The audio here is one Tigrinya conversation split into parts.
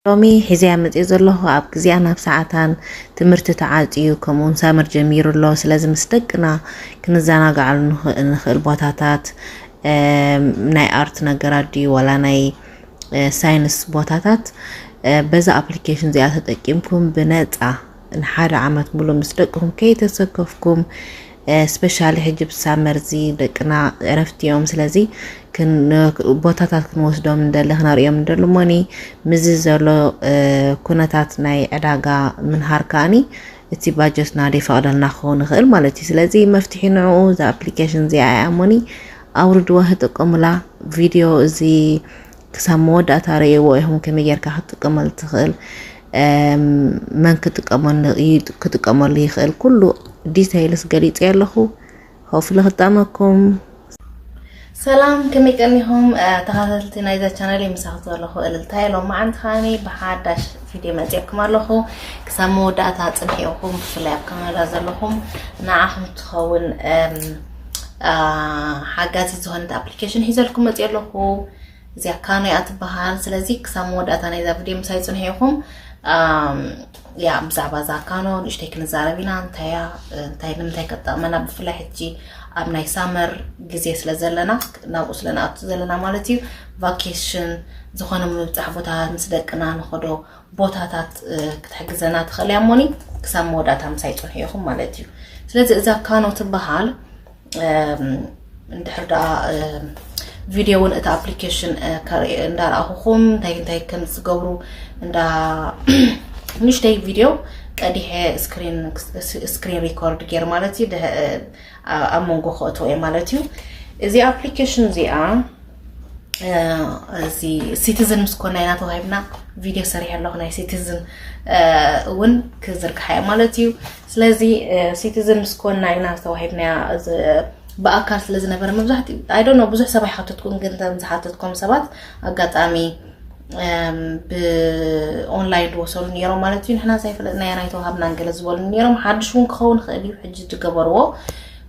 ሎሚ ሒዘያ መፅየ ዘለኹ ኣብ ግዜኣ ናብ ሰዓታን ትምህርቲ ተዓፅዩ ከምኡውን ሳመር ጀሚሩ ኣሎ። ስለዚ ምስ ደቅና ክንዘናግዓሉ ንኽእል ቦታታት ናይ ኣርት ነገራት ድዩ ዋላ ናይ ሳይንስ ቦታታት በዛ ኣፕሊኬሽን እዚኣ ተጠቂምኩም ብነፃ ንሓደ ዓመት ሙሉ ምስ ደቅኹም ከይተሰከፍኩም ስፔሻሊ ሕጂ ብሳመር እዚ ደቅና ዕረፍቲ እዮም። ስለዚ ቦታታት ክንወስዶም እንደለ ክነርእዮም እንደሉ ሞኒ ምዚ ዘሎ ኩነታት ናይ ዕዳጋ ምንሃር ከኣኒ እቲ ባጀትና ደይፈቕደልና ክኸውን ይኽእል ማለት እዩ። ስለዚ መፍትሒ ንዕኡ እዛ ኣፕሊኬሽን እዚኣ እያ ሞኒ ኣውርድዋ ተጠቀሙላ። ቪድዮ እዚ ክሳብ መወዳእታ ርእይዎ ኢኹም ከመይ ጌርካ ክትጥቀመሉ ትኽእል፣ መን ክጥቀመሉ ይኽእል ኩሉ ዲተይልስ ገሊፀ ኣለኹ። ሆፍሊ ክጠመኩም። ሰላም ከመይ ቀኒኹም ተኸታተልቲ ናይዛ ቻነል? ምሳኹ ዘለኹ እልልታ የሎም። መዓንቲ ከዓኒ ብሓዳሽ ቪድዮ መፅየኩም ኣለኹ። ክሳብ መወዳእታ ፅንሒኹም ብፍላይ ኣብ ካናዳ ዘለኹም ንዓኹም ትኸውን ሓጋዚ ዝኾነት ኣፕሊኬሽን ሒዘልኩም መፅየ ኣለኹ። እዚኣ ካኖ እያ ትበሃል። ስለዚ ክሳብ መወዳእታ ናይዛ ቪድዮ ምሳይ ፅንሑ ኢኹም። ያ ብዛዕባ እዛ ካኖ ንእሽተይ ክንዛረብ ኢና። እንታይ እያ እንታይ ንምንታይ ከጠቕመና ብፍላይ ሕጂ ኣብ ናይ ሳመር ግዜ ስለ ዘለና ናብኡ ስለ ንኣቱ ዘለና ማለት እዩ። ቫኬሽን ዝኾነ ምብፃሕ ቦታ ምስ ደቅና ንኸዶ ቦታታት ክትሕግዘና ትኽእል እያ እሞኒ ክሳብ መወዳእታ ምሳይ ፅንሑ ኢኹም ማለት እዩ። ስለዚ እዛ ካኖ ትበሃል እንድሕር ደኣ ቪድዮ እውን እቲ ኣፕሊኬሽን እንዳረኣኹኹም እንታይ እንታይ ከም ዝገብሩ እንዳ ንሽተይ ቪድዮ ቀዲሐ ስክሪን ሪኮርድ ገይር ማለት እዩ። ኣብ መንጎ ክእትዎ እየ ማለት እዩ። እዚ ኣፕሊኬሽን እዚኣ እዚ ሲቲዝን ምስ ኮና ኢና ተዋሂብና ቪድዮ ሰሪሐ ኣለኹ ናይ ሲቲዝን እውን ክዝርግሓ እየ ማለት እዩ። ስለዚ ሲቲዝን ምስ ኮና ኢና ተዋሂብና ብኣካል ስለ ዝነበረ መብዛሕትኡ ኣይ ዶንት ኖ ብዙሕ ሰብ ኣይሓተትኩን ግን ተም ዝሓተትኩም ሰባት ኣጋጣሚ ብኦንላይን ዝወሰዱ ነይሮም ማለት እዩ። ንሕና ዘይፈለጥናያ ናይ ተዋሃብናን ገለ ዝበሉ ነይሮም። ሓድሽ እውን ክኸውን ይኽእል እዩ ሕጂ ዝገበርዎ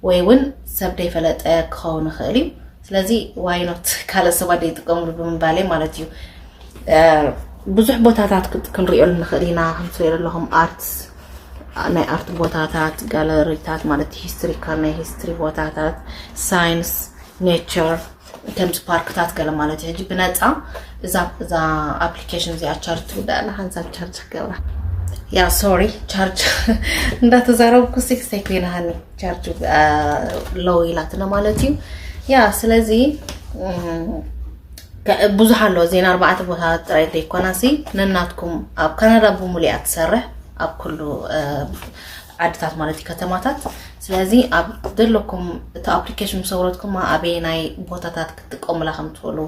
ወይ እውን ሰብ ዘይፈለጠ ክኸውን ይኽእል እዩ። ስለዚ ዋይኖት ካልእ ሰባት ዘይጥቀምሉ ብምባለይ ማለት እዩ። ብዙሕ ቦታታት ክንሪኦሉ ንኽእል ኢና። ከምትሪኦ ዘለኹም ኣርት ናይ ኣርት ቦታታት ጋለሪታት ማለት ሂስትሪካል ናይ ሂስትሪ ቦታታት ሳይንስ ኔቸር ከምዚ ፓርክታት ገለ ማለት እዩ። ሕጂ ብነፃ እዛ እዛ ኣፕሊኬሽን እዚኣ ቻርጅ ትውዳእ ኣላ ሓንሳብ ቻርጅ ክገብራ ያ ሶሪ ቻርጅ እንዳተዛረብኩ ሲክስ ኮይናሃኒ ቻርጅ ሎው ኢላትና ማለት እዩ። ያ ስለዚ ብዙሕ ኣሎ ዜና ኣርባዕተ ቦታ ጥራይ ዘይኮናሲ ነናትኩም ኣብ ካናዳ ብምሉኣ ትሰርሕ ኣብ ኩሉ ዓድታት ማለት እዩ ከተማታት። ስለዚ ኣብ ዘለኩም እቲ ኣፕሊኬሽን ምስ ኣውረድኩም ኣበየናይ ቦታታት ክትጥቀሙላ ከም ትኽእሉ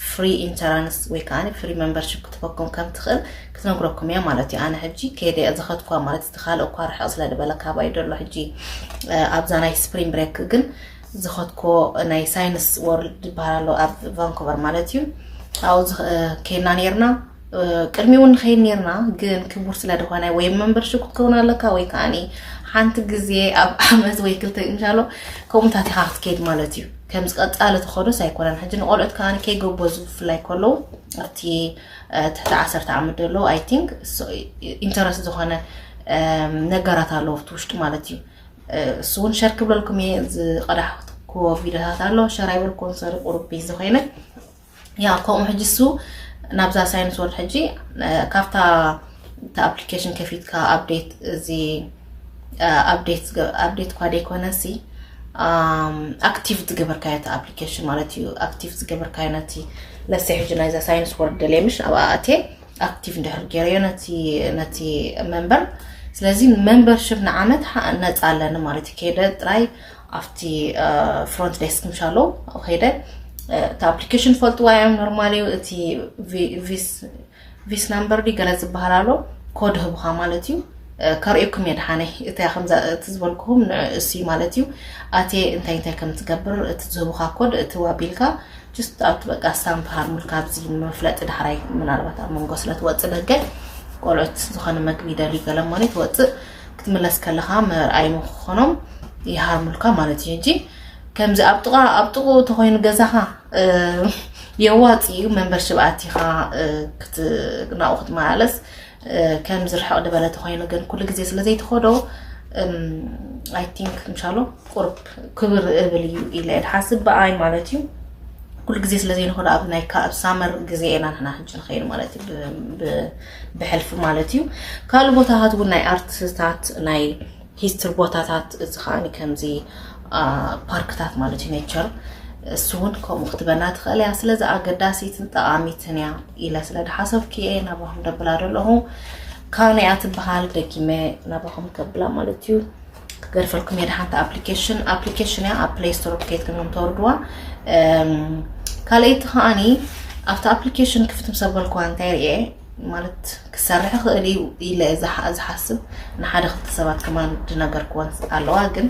ፍሪ ኢንተራንስ ወይ ከዓ ፍሪ ሜምበርሽፕ ክትበኩም ከም ትኽእል ክትነግረኩም እያ ማለት እዩ። ኣነ ሕጂ ከይደ ዝኸድኳ ማለት እቲ ካልእ እኳ ርሕቕ ስለ ዝበለ ካባይ ደሎ ሕጂ ኣብዛ ናይ ስፕሪንግ ብሬክ ግን ዝኸድኮ ናይ ሳይንስ ወርልድ ዝበሃል ኣሎ ኣብ ቫንኮቨር ማለት እዩ። ኣብኡ ከይና ነርና ቅድሚ እውን ንኸይድ ነርና ግን ክቡር ስለ ዝኾነ ወይ ሜምበርሽፕ ክትከውን ኣለካ ወይ ከዓኒ ሓንቲ ግዜ ኣብ ዓመት ወይ ክልተ እንሻሎ ከምኡታት ኢኻ ክትከይድ ማለት እዩ። ከምዚ ቀጻሊ ትኸዶስ ኣይኮነን። ሕጂ ንቆልዑት ከዓኒ ከይጎበዙ ብፍላይ ከለዉ ኣብቲ ትሕቲ ዓሰርተ ዓመት ዘሎ ኣይ ቲንክ ኢንተረስት ዝኾነ ነገራት ኣለዎ ኣብቲ ውሽጢ ማለት እዩ። እሱ እውን ሸር ክብለልኩም እየ ዝቀዳሕኩዎ ቪዲዮታት ኣሎ ሸር ኣይበልኩዎን ሰሪ ቁሩብ ቢዚ ኮይነ ያ ከምኡ ሕጂ እሱ ናብዛ ሳይንስ ወርድ ሕጂ ካብታ እቲ ኣፕሊኬሽን ከፊትካ ኣፕዴት እዚ ኣፕዴት ኣፕዴት እኳ ደይኮነ ሲ ኣክቲቭ ዝገበርካዮ እቲ ኣፕሊኬሽን ማለት እዩ። ኣክቲቭ ዝገበርካዮ ነቲ ለሰ ሕጂ ናይዛ ሳይንስ ወርድ ደልየ ምሽ ኣብኣ ኣትየ ኣክቲቭ እንድሕር ገይረዮ ነቲ ነቲ መንበር ስለዚ መንበርሽፕ ንዓመት ነፃ ኣለኒ ማለት እዩ። ከይደ ጥራይ ኣብቲ ፍሮንት ዴስክ ምሻሎ ከይደ እቲ ኣፕሊኬሽን ፈልጥዋ እዮም ኖርማሊ እቲ ቪስ ናምበር ዲ ገለ ዝበሃል ኣሎ ኮድ ህቡኻ ማለት እዩ። ከርእየኩም እየ ድሓነይ እታ ከምዛ እቲ ዝበልኩኹም ንእሲ ማለት እዩ። ኣቴ እንታይ እንታይ ከም ትገብር እቲ ዝህቡኻ ኮድ እቲ ዋቢልካ ጅስት ኣብቲ በቃ ስታምፕ ሃርሙልካ ኣብዚ ንመፍለጢ ዳሕራይ ምናልባት ኣብ መንጎ ስለ ትወፅእ ደገ ቆልዑት ዝኾነ መግቢ ይደልዩ ገለ እሞ ትወፅእ ክትምለስ ከለኻ መርኣይ ምኾኖም ይሃርሙልካ ማለት እዩ። እንጂ ከምዚ ኣብ ጥቓ ኣብ ጥቑ ተኾይኑ ገዛኻ የዋፂ እዩ። መንበርሽፕ ኣቲኻ ናብኡ ክትመላለስ ከም ዝርሕቕ ዝበለ ተኮይኑ ግን ኩሉ ግዜ ስለ ዘይትኸዶ፣ I think እንሻሎ ቁርብ ክብር እብል እዩ ኢለ ድሓስብ ብኣይ ማለት እዩ። ኩሉ ግዜ ስለ ዘይንኸዶ ኣብ ናይ ካብ ሳመር ግዜ ኢና ንሕና ሕጂ ንኸይድ ማለት እዩ፣ ብሕልፊ ማለት እዩ። ካልእ ቦታታት እውን ናይ ኣርትስታት ናይ ሂስትሪ ቦታታት፣ እዚ ከዓኒ ከምዚ ፓርክታት ማለት እዩ፣ ኔቸር፣ እሱ እውን ከምኡ ክትበና ትኽእል እያ። ስለዚ ኣገዳሲትን ጠቓሚትን እያ ኢለ ስለ ድሓሰብኩ እየ ናባኹም ደብላ ዘለኹ። ካኖ እያ ትበሃል፣ ደጊመ ናባኹም ከብላ ማለት እዩ። ክገርፈልኩም እየ ድሓንቲ ኣፕሊኬሽን ኣፕሊኬሽን እያ። ኣብ ፕሌይ ስቶር ከይትክም ተወርድዋ። ካልኣይቲ ከዓኒ ኣብቲ ኣፕሊኬሽን ክፍት ምስ ኣበልኩዋ እንታይ ርኤ ማለት ክሰርሕ ይኽእል እዩ ኢለ ዝሓስብ ንሓደ ክልተ ሰባት ከማን ዝነገርክወን ኣለዋ። ግን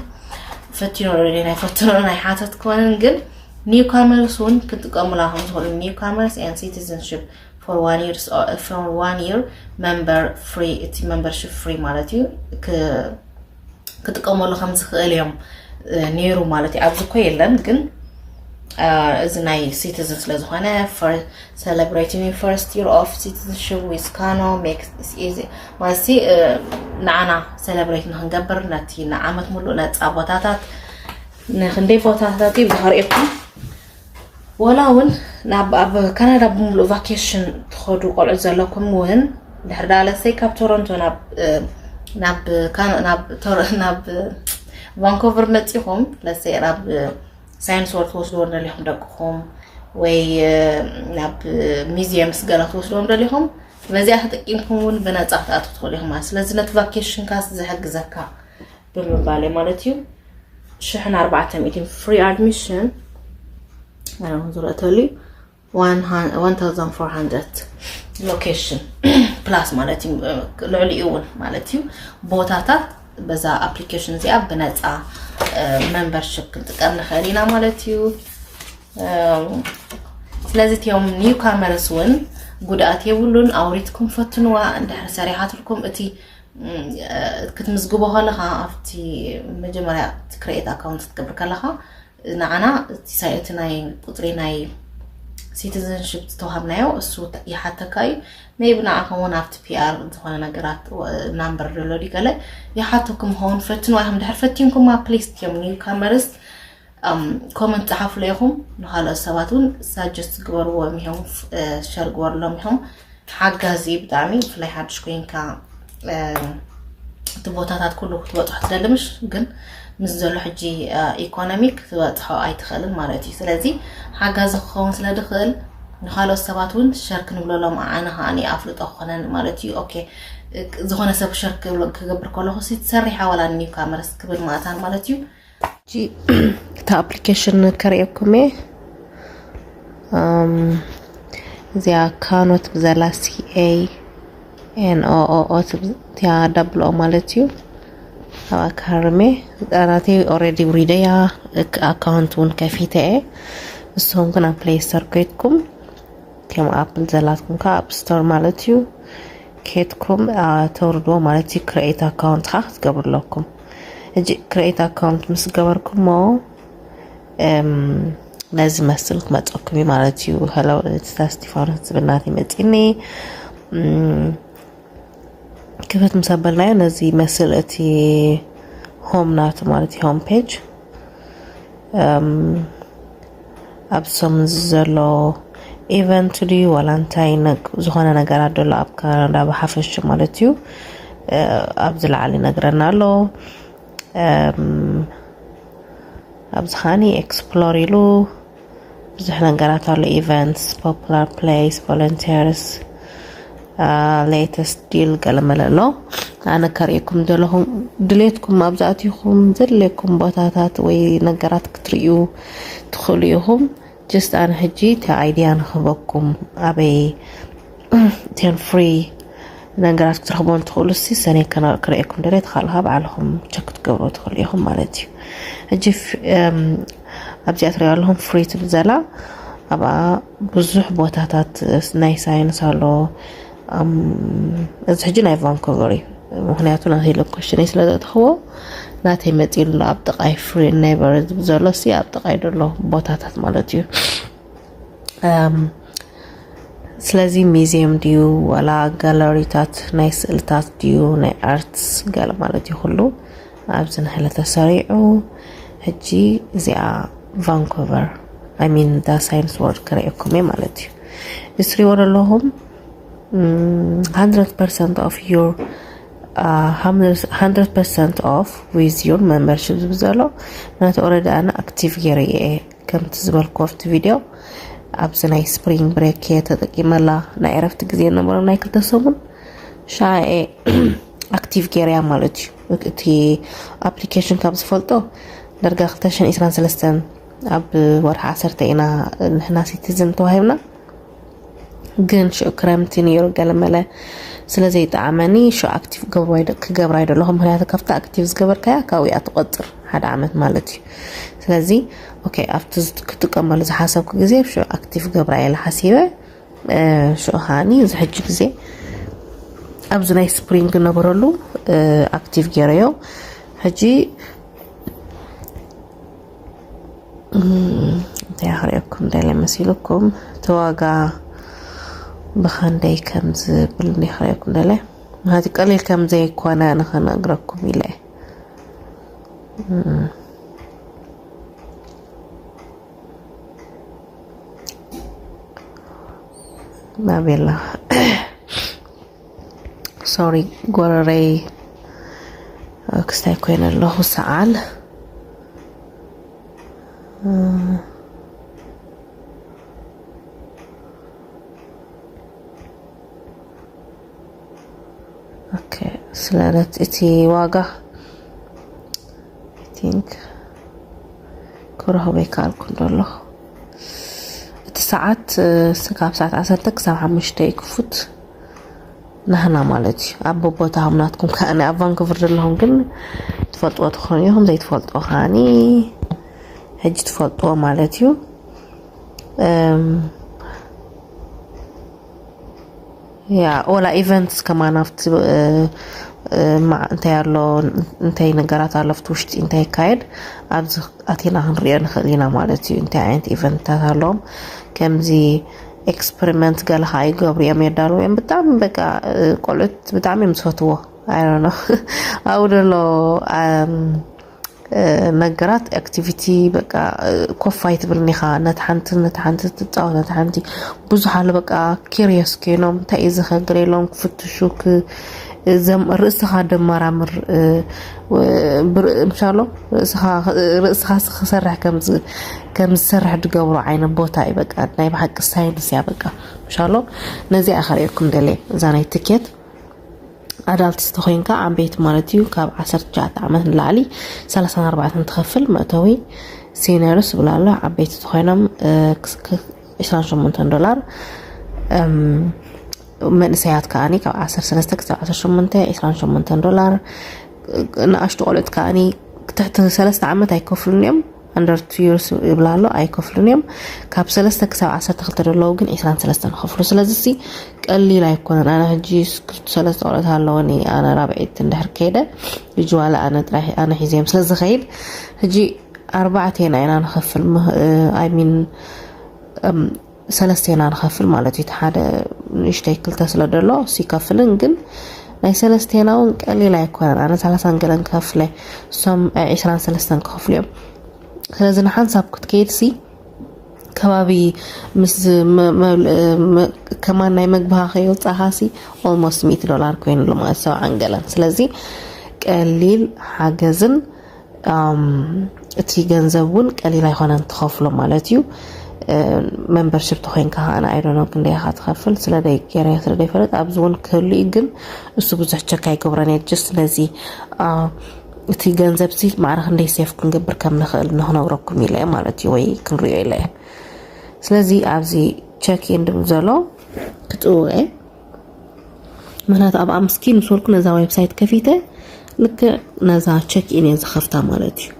ፈትኖ ናይ ፈትኖ ናይ ሓተት ክወንን ግን ኒው ካመርስ እውን ክጥቀሙላ ከም ዝኽእሉ፣ ኒው ካመርስ and citizenship for one year member free፣ እቲ membership free ማለት እዩ። ክጥቀመሉ ከም ዝኽእል እዮም ነይሩ ማለት እዩ። ኣብዚ እኮ የለን ግን እዚ ናይ ሲቲዝን ስለ ዝኾነ celebrating first year of citizenship with ካኖ makes easy ማለት ንዓና ሰለብሬት ንክንገብር ነቲ ንዓመት ሙሉእ ነፃ ቦታታት ንክንደይ ቦታታት እዩ ብኸርእየኩም ወላ እውን ናብ ኣብ ካናዳ ብምሉእ ቫኬሽን ትኸዱ ቆልዑ ዘለኩም እውን ድሕር ዳ ለሰይ ካብ ቶሮንቶ ናብ ናብ ቫንኮቨር መፂኹም ለሰይ ናብ ሳይንስ ወር ትወስድዎ ደሊኹም ደቅኹም ወይ ናብ ሚዚየምስ ገላ ትወስድዎም ደሊኹም በዚኣ ተጠቂምኩም እውን ብነፃ ክትኣትው ትኽእሉ ኢኹም ማለት ስለዚ ነቲ ቫኬሽን ካስ ዝሕግዘካ ብምባል ማለት እዩ ሽሕን ኣርባዕተ ሚእትን free admission ዝረእተሉ one thousand four hundred location plus ማለት እዩ ልዕሊኡ እውን ማለት እዩ ቦታታት በዛ ኣፕሊኬሽን እዚኣ ብነፃ membership ክንጥቀም ንኽእል ኢና ማለት እዩ ስለዚ እቲኦም ኒው ካመርስ እውን ጉድኣት የብሉን ኣውሪትኩም ፈትንዋ እንድሕር ሰሪሓትልኩም እቲ ክትምዝግቦ ከለካ ኣብቲ መጀመርያ create account ክትገብር ከለካ ንዓና እቲ ናይ ቁፅሪ ናይ citizenship ዝተዋሃብናዮ እሱ ይሓተካ እዩ maybe ንዓኹም እውን ኣብቲ PR ዝኾነ ነገራት number ዘሎ ድዩ ገለ ይሓተኩም ኸውን ፈትንዋ ኢኹም ድሕር ፈቲንኩማ please እዮም ኒው ካመርስ comment ፀሓፉ ኢኹም ንካልኦት ሰባት እውን suggest ግበርዎም ኢኹም share ግበርሎም ኢኹም ሓጋዚ ብጣዕሚ ብፍላይ ሓድሽ ኮይንካ እቲ ቦታታት ኩሉ ክትበፅሖ ትደሊ ምሽ ግን ምስ ዘሎ ሕጂ ኢኮኖሚ ክትበፅሖ ኣይትኽእልን ማለት እዩ ስለዚ ሓጋዚ ክኸውን ስለ ድኽእል ንካልኦት ሰባት እውን share ክንብለሎም ኣነ ከዓ ኣፍልጦ ክኾነን ማለት እዩ okay ዝኾነ ሰብ share ክገብር ከለኹ ሲ ትሰሪሓ ወላ ኒው ካመርስ ክብል ማእታን ማለት እዩ እታ ኣፕሊኬሽን ከርእየኩም እየ እዚኣ ካኖ ትብል ዘላ C-A-N-O-O ትብል እቲኣ double O ማለት እዩ ኣብኣ ክሃርም እየ ናተይ already ውሪደያ ኣካውንት እውን ከፊተ እየ ንስኹም ግን ኣብ ፕሌይ ስቶር ኮይትኩም ከም ኣፕል ዘላትኩም ከዓ ኣብ ስቶር ማለት እዩ ኬትኩም ተውርድዎ ማለት እዩ create account ካ ክትገብሩ ኣለኩም እጂ create account ምስ ገበርኩሞ ነዚ መስል ክመፀኩም እዩ ማለት እዩ ሄሎ እታ ስቲፋኖስ ዝብል ናት ይመፅኒ ክፈት ምስ ኣበልናዮ ነዚ መስል እቲ ሆም ናቱ ማለት እዩ home page ኣብ ሰሙን ዘሎ event ድዩ ዋላ እንታይ ዝኾነ ነገራት ደሎ ኣብ ካናዳ ብሓፈሽ ማለት እዩ ኣብዚ ላዕሊ ነግረና ኣሎ ኣብዚ ኸዓኒ explore ኢሉ ብዙሕ ነገራት ኣሎ events popular place volunteers latest deal ገለመለ ኣሎ ኣነ ከርእየኩም ዘለኹም ድሌትኩም ኣብዛእቲኹም ዘድለየኩም ቦታታት ወይ ነገራት ክትርእዩ ትኽእሉ ኢኹም just ኣነ ሕጂ እቲ idea ንክህበኩም ኣበይ እተን free ነገራት ክትረኽቦ እንትኽእሉ ሲ ሰነይ ክርእየኩም ደለ ተኻልካ ባዕልኹም ቸክ ክትገብሩ ትኽእሉ ኢኹም ማለት እዩ ሕጂ ኣብዚኣ ትሪኦ ኣለኹም free ትብል ዘላ ኣብኣ ብዙሕ ቦታታት ናይ ሳይንስ ኣሎ እዚ ሕጂ ናይ ቫንኮቨር እዩ ምክንያቱ ናተይ ሎኮሽነይ ስለ ዘእትኽዎ ናተይ መፂሉ ኣሎ ኣብ ጥቃይ free neighbor ዝብል ዘሎ ሲ ኣብ ጥቃይ ደሎ ቦታታት ማለት እዩ ስለዚ ሚዚየም ድዩ ዋላ ጋለሪታት ናይ ስእልታት ድዩ ናይ ኣርትስ ገለ ማለት እዩ ኩሉ ኣብዚ ናሕለ ተሰሪዑ። ሕጂ እዚኣ ቫንኮቨር ሚን ዳ ሳይንስ ወርልድ ክርእየኩም እየ ማለት እዩ። እዚ ትሪእዎ ዘለኹም hundred percent of your hundred percent off with your membership ዝብል ዘሎ። ምክንያቱ ኦረዲ ኣነ ኣክቲቭ ገይረ እየ። ከምቲ ዝበልኩ ኣብቲ ቪድዮ ኣብዚ ናይ ስፕሪንግ ብሬክ እየ ተጠቂመላ። ናይ ዕረፍቲ ግዜ ነበሮም ናይ ክልተ ሰሙን ሻኤ ኣክቲቭ ገይረያ ማለት እዩ። እቲ ኣፕሊኬሽን ካብ ዝፈልጦ ደርጋ ክልተ ሽሕን ዕስራን ሰለስተን ኣብ ወርሒ ዓሰርተ ኢና ንሕና ሲቲዝን ተዋሂብና። ግን ሽዑ ክረምቲ ነይሩ ገለመለ ስለ ዘይጠዓመኒ ሽዑ ኣክቲቭ ክገብራ ይደለኹ። ምክንያቱ ካብቲ ኣክቲቭ ዝገበርካያ ካብኡ እያ ትቆፅር ሓደ ዓመት ማለት እዩ። ስለዚ ኦኬ ኣብቲ ክትጥቀመሉ ዝሓሰብኩ ግዜ ሽዑ ኣክቲቭ ገብራ እየ ሓሲበ። ሽዑ ከዓኒ እዚ ሕጂ ግዜ ኣብዚ ናይ ስፕሪንግ ነበረሉ ኣክቲቭ ገይረዮ። ሕጂ እንታይ ክርእየኩም ደለ መሲልኩም እቲ ዋጋ ብኸንደይ ከም ዝብል እንደ ክርእየኩም ደለ። ምክንያቱ ቀሊል ከም ዘይኮነ ንክነግረኩም ኢለ። ናቤላ ሶሪ ጎረረይ ክስታይ ኮይነ ኣለኹ። ሰዓል ስለለት እቲ ዋጋ ቲንክ ክረኽቦ ይከኣልኩ እንዶ ኣለኹ። እቲ ሰዓት ካብ ሰዓት ዓሰርተ ክሳብ ሓሙሽተ ይክፉት ናህና ማለት እዩ። ኣብ ቦቦታኹም ናትኩም ከኣ ኣብ ቫንኩቨር ዘለኹም ግን ትፈልጥዎ ትኾኑ ኢኹም። ዘይትፈልጥዎ ከዓኒ ሕጂ ትፈልጥዎ ማለት እዩ። ያ ኦላ ኢቨንትስ ከማን ኣብቲ እንታይ ኣሎ እንታይ ነገራት ኣሎ ኣብቲ ውሽጢ እንታይ ይካየድ ኣብዚ ኣቲና ክንሪኦ ንኽእል ኢና ማለት እዩ። እንታይ ዓይነት ኢቨንትታት ኣለዎም ከምዚ ኤክስፐሪመንት ገለ ከዓ ይገብሩ እዮም የዳልዉ እዮም። ብጣዕሚ በቃ ቆልዑት ብጣዕሚ እዮም ዝፈትዎ። ኣይ ዶንት ኖ ኣብኡ ዘሎ ነገራት ኣክቲቪቲ በቃ ኮፍ ኣይትብልን ኢኻ። ነቲ ሓንቲ ነቲ ሓንቲ ትፃወት ነቲ ሓንቲ ብዙሕ ኣሎ በቃ ኪርየስ ኮይኖም እንታይ እዩ ዝኸግር ኢሎም ክፍትሹ ርእስኻ ደመራምር ምሻሎ ርእስኻ ክሰርሕ ከም ዝሰርሕ ዝገብሮ ዓይነት ቦታ እዩ። በቃ ናይ ብሓቂ ሳይንስ እያ በቃ ምሻሎ። ነዚኣ ከርእየኩም ደልየ እዛ ናይ ትኬት ኣዳልትስ ተኮይንካ ዓበይቲ ማለት እዩ ካብ ዓሰርተ ትሽዓተ ዓመት ንላዕሊ ሰላሳን ኣርባዕተን ትኸፍል መእተዊ። ሲኒየርስ ዝብል ኣሎ ዓበይቲ ተኮይኖም ዕስራን ሸሞንተን ዶላር። መንእሰያት ከዓኒ ካብ ዓሰርተ ሰለስተ ክሳብ ዓሰርተ ሸሞንተ ዕስራን ሸሞንተን ዶላር። ንኣሽቱ ቆልዑት ከዓኒ ትሕቲ ሰለስተ ዓመት ኣይከፍሉን እዮም። ኣንደር ቱ ይርስ ይብላ ኣሎ ኣይከፍሉን እዮም። ካብ ሰለስተ ክሳብ ዓሰርተ ክልተ ዘለዉ ግን ዕስራን ሰለስተን ይኸፍሉ። ስለዚ ሲ ቀሊል ኣይኮነን። ኣነ ሕጂ ሰለስተ ቆልዑት ኣለወኒ። ኣነ ራብዒት እንድሕር ከይደ ልጅዋለ ኣነ ጥራሕ ኣነ ሒዘዮም ስለ ዝኸይድ ሕጂ ኣርባዕቴና ኢና ንኸፍል። ኣይሚን ሰለስቴና ንኸፍል ማለት እዩ። እቲ ሓደ ንእሽተይ ክልተ ስለ ደሎ ሲከፍልን ግን ናይ ሰለስቴና እውን ቀሊል ኣይኮነን። ኣነ ሰላሳን ገለን ክኸፍለ እሶም ዕስራን ሰለስተን ክኸፍሉ እዮም። ስለዚ ንሓንሳብ ክትከይድ ሲ ከባቢ ምስ ከማን ናይ መግብኻ ከይወፃኻ ሲ ኦልሞስት ሚእቲ ዶላር ኮይኑሉ ማለት ሰብዓን ገለን። ስለዚ ቀሊል ሓገዝን እቲ ገንዘብ እውን ቀሊል ኣይኮነን ትኸፍሎ ማለት እዩ። መንበርሽፕ ተኮይንካ ከዓነ ኣይዶኖ ክንደይ ኢኻ ትኸፍል ስለ ደይ ገይረ ስለ ደይፈለጥ ኣብዚ እውን ክህሉ እዩ። ግን እሱ ብዙሕ ቸክ ኣይገብረን እየ። ጀስት ስለዚ እቲ ገንዘብ ሲ ማዕረ ክንደይ ሴፍ ክንገብር ከም ንኽእል ንክነግረኩም ኢለ እየ ማለት እዩ ወይ ክንሪኦ ኢለ እየ። ስለዚ ኣብዚ ቸክ ኢን ድብል ዘሎ ክጥውዕ እየ። ምክንያቱ ኣብ ኣምስኪን ምስ በልኩ ነዛ ዌብሳይት ከፊተ ልክዕ ነዛ ቸክ ኢን እየ ዝኸፍታ ማለት እዩ።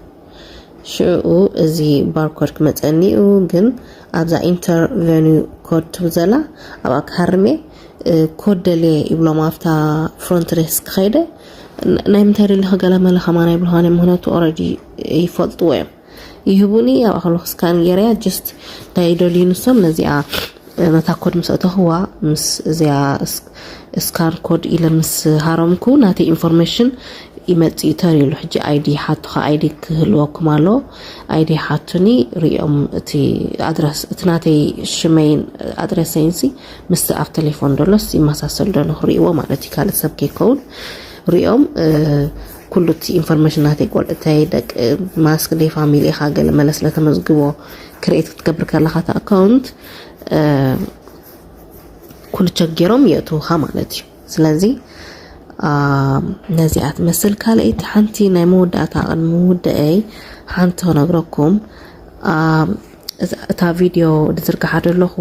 ሽዑ እዚ ባርኮድ ክመፀኒ እዩ። ግን ኣብዛ ኢንተር ቨኒው ኮድ ትብል ዘላ ኣብኣ ክሃርም እየ። ኮድ ደልየ ይብሎም ኣብታ ፍሮንት ዴስክ ከይደ ናይ ምንታይ ደሊኹ ገለ መለ ከማና ይብልኻን እዮም። ምክንያቱ ኦረዲ ይፈልጥዎ እዮም። ይህቡኒ። ኣብኣ ከለኹ ስካን ገይረያ፣ ጀስት እንታይ ይደልዩ ንሶም፣ ነዚኣ ነታ ኮድ ምስ ኣተኽዋ፣ ምስ እዚኣ ስካን ኮድ ኢለ ምስ ሃረምኩ፣ ናተይ ኢንፎርሜሽን ይመጽእ እዩ ተሪሉ። ሕጂ ኣይዲ ሓቱኻ፣ ኣይዲ ክህልወኩም ኣሎ። ኣይዲ ሓቱኒ፣ ሪኦም እቲ ኣድረስ፣ እቲ ናተይ ሽመይን ኣድረሰይንሲ ምስቲ ኣብ ቴሌፎን ደሎስ ይመሳሰል ዶ ንኽርእይዎ ማለት እዩ፣ ካልእ ሰብ ከይከውን ሪኦም ኩሉ እቲ ኢንፎርሜሽን ናተይ፣ ቆልዕተይ፣ ደቂ፣ ማስክ ደይ፣ ፋሚሊ ኢኻ፣ ገለ መለ ስለ ተመዝግቦ፣ ክሬት ክትገብር ከለኻ እቲ ኣካውንት ኩሉ ቸክ ገይሮም የእትውኻ ማለት እዩ። ስለዚ ነዚኣ ትመስል። ካልኣይቲ ሓንቲ ናይ መወዳእታ ቅድሚ ምውደአይ ሓንቲ ክነግረኩም። እታ ቪድዮ ዝዝርግሓ ዘለኹ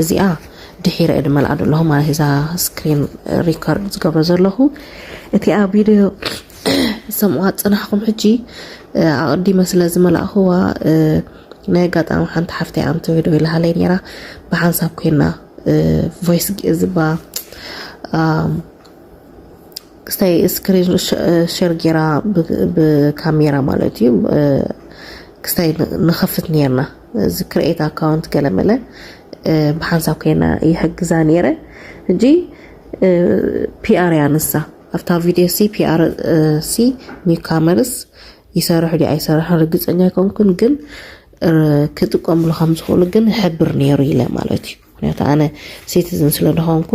እዚኣ ድሒረ እየ ዝመልኣ ዘለኹ ማለት እዛ ስክሪን ሪከርድ ዝገብሮ ዘለኹ። እቲኣ ቪድዮ ሰምዋ ጽናሕኩም ሕጂ ኣቐዲመ ስለ ዝመላእኽዋ፣ ናይ ኣጋጣሚ ሓንቲ ሓፍተይ ኣንተ ቪድዮ ኢላሃለይ ነይራ። ብሓንሳብ ኮይና ቮይስ ዝባ ክስታይ ስክሪን ሸር ጌራ ብካሜራ ማለት እዩ። ክስታይ ንኸፍት ነርና እዚ ክሬት ኣካውንት ገለመለ ብሓንሳብ ኮይና ይሕግዛ ነይረ። ሕጂ ፒኣር እያ ንሳ ኣብታ ቪድዮ ሲ ፒኣር ሲ ኒው ካመርስ ይሰርሑ ዲ ኣይሰርሑ ርግፀኛ ኣይኮንኩን፣ ግን ክጥቀምሉ ከም ዝኽእሉ ግን ሕብር ነይሩ ኢለ ማለት እዩ። ምክንያቱ ኣነ ሲቲዝን ስለ ዝኾንኩ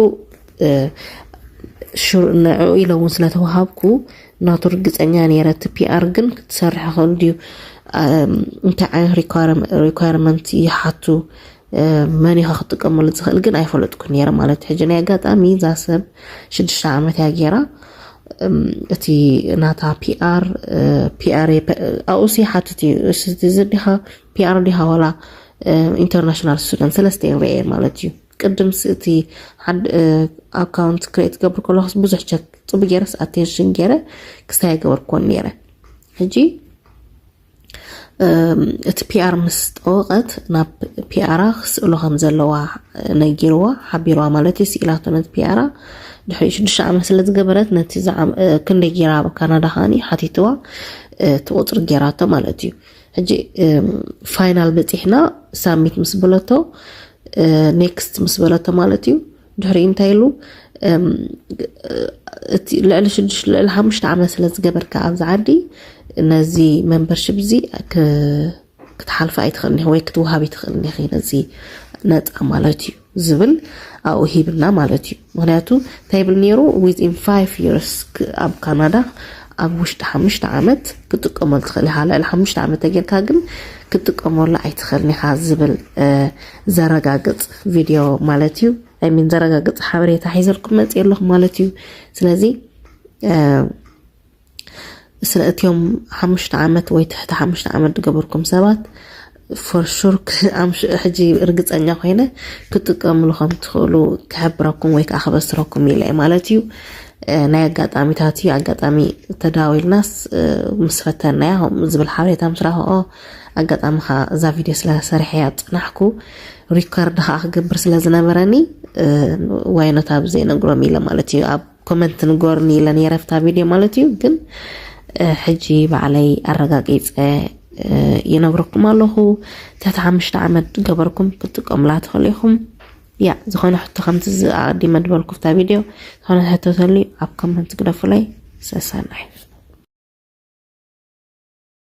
ንዕኡ ኢለ እውን ስለተዋሃብኩ ናቱ ርግፀኛ ነይረ። እቲ ፒኣር ግን ክትሰርሕ ክእል ድዩ እንታይ ዓይነት ሪኳርመንት ይሓቱ መን ኢኻ ክጥቀመሉ ዝኽእል ግን ኣይፈለጥኩ ነይረ ማለት ሕጂ ናይ ኣጋጣሚ እዛ ሰብ ሽዱሽተ ዓመት እያ ገይራ እቲ ናታ ፒኣር ፒኣር ኣኡሲ ሓትት እዩ እዚ ዲኻ ፒኣር ዲኻ ዋላ ኢንተርናሽናል ስቱደንት ሰለስተ እዮም ርኤ ማለት እዩ። ቅድም ስእቲ ሓደ ኣካውንት ክሬት ገብር ከለኩስ ብዙሕ ቸክ ጽቡ ገይረስ ኣቴንሽን ገይረ ክስታይ ገበርኩዎን ነይረ። ሕጂ እቲ ፒኣር ምስ ጠወቀት ናብ ፒኣራ ክስእሎ ከም ዘለዋ ነጊርዋ ሓቢርዋ ማለት እዩ። ስኢላቶ ነቲ ፒኣራ ድሕሪ ሽዱሽተ ዓመት ስለ ዝገበረት ነቲ ክንደይ ገይራ ኣብ ካናዳ ከዓኒ ሓቲትዋ እቲ ቁፅሪ ገይራቶ ማለት እዩ። ሕጂ ፋይናል በፂሕና ሳሚት ምስ በለቶ ኔክስት ምስ በለቶ ማለት እዩ። ድሕሪ እንታይ ኢሉ እቲ ልዕሊ ሽዱሽተ ልዕሊ ሓሙሽተ ዓመት ስለ ዝገበርካ ኣብዚ ዓዲ ነዚ መንበርሽፕ እዚ ክትሓልፈ ኣይትኽእልን ኢኺ ወይ ክትወሃብ ይትኽእልን ኢኺ ነዚ ነፃ ማለት እዩ ዝብል ኣብኡ ሂብና ማለት እዩ። ምክንያቱ እንታይ ይብል ነይሩ within five years ኣብ ካናዳ ኣብ ውሽጢ ሓሙሽተ ዓመት ክጥቀመሉ ትኽእል ኢኻ። ልዕሊ ሓሙሽተ ዓመት ተጌርካ ግን ክትጥቀመሉ ኣይትኽእልን ኢኻ ዝብል ዘረጋግፅ ቪድዮ ማለት እዩ። ኣይሚን ዘረጋግፅ ሓበሬታ ሒዘልኩም መፅእ ኣለኹ ማለት እዩ። ስለዚ ስለ እትዮም ሓሙሽተ ዓመት ወይ ትሕቲ ሓሙሽተ ዓመት ዝገበርኩም ሰባት for sure ሕጂ ርግፀኛ ኮይነ ክትጥቀምሉ ከም ትኽእሉ ክሕብረኩም ወይ ከዓ ክበስረኩም ኢለ ማለት እዩ። ናይ ኣጋጣሚታት እዩ ኣጋጣሚ ተዳዊልናስ ምስ ፈተናያ ከምኡ ዝብል ሓበሬታ ምስ ረኸኦ ኣጋጣሚ ከዓ እዛ ቪድዮ ስለ ሰሪሐያ ዝፅናሕኩ ሪከርድ ከዓ ክገብር ስለ ዝነበረኒ ዋይኖት ኣብ ዘይነግሮም ኢለ ማለት እዩ። ኣብ ኮመንት ንገሩኒ ኢለ ነይረ ኣብታ ቪድዮ ማለት እዩ። ግን ሕጂ ባዕለይ ኣረጋጊፀ ይነግረኩም ኣለኹ። ትሕቲ ሓሙሽተ ዓመት ገበርኩም ክትጥቀሙላ ትኽእሉ ኢኹም። ያ ዝኾነ ሕቶ ከምቲ ኣቐዲመ ዝበልኩ ኣብታ ቪድዮ ዝኾነ ሕቶ ተልዩ ኣብ ኮመንት ግደፉለይ። ሰሰናይ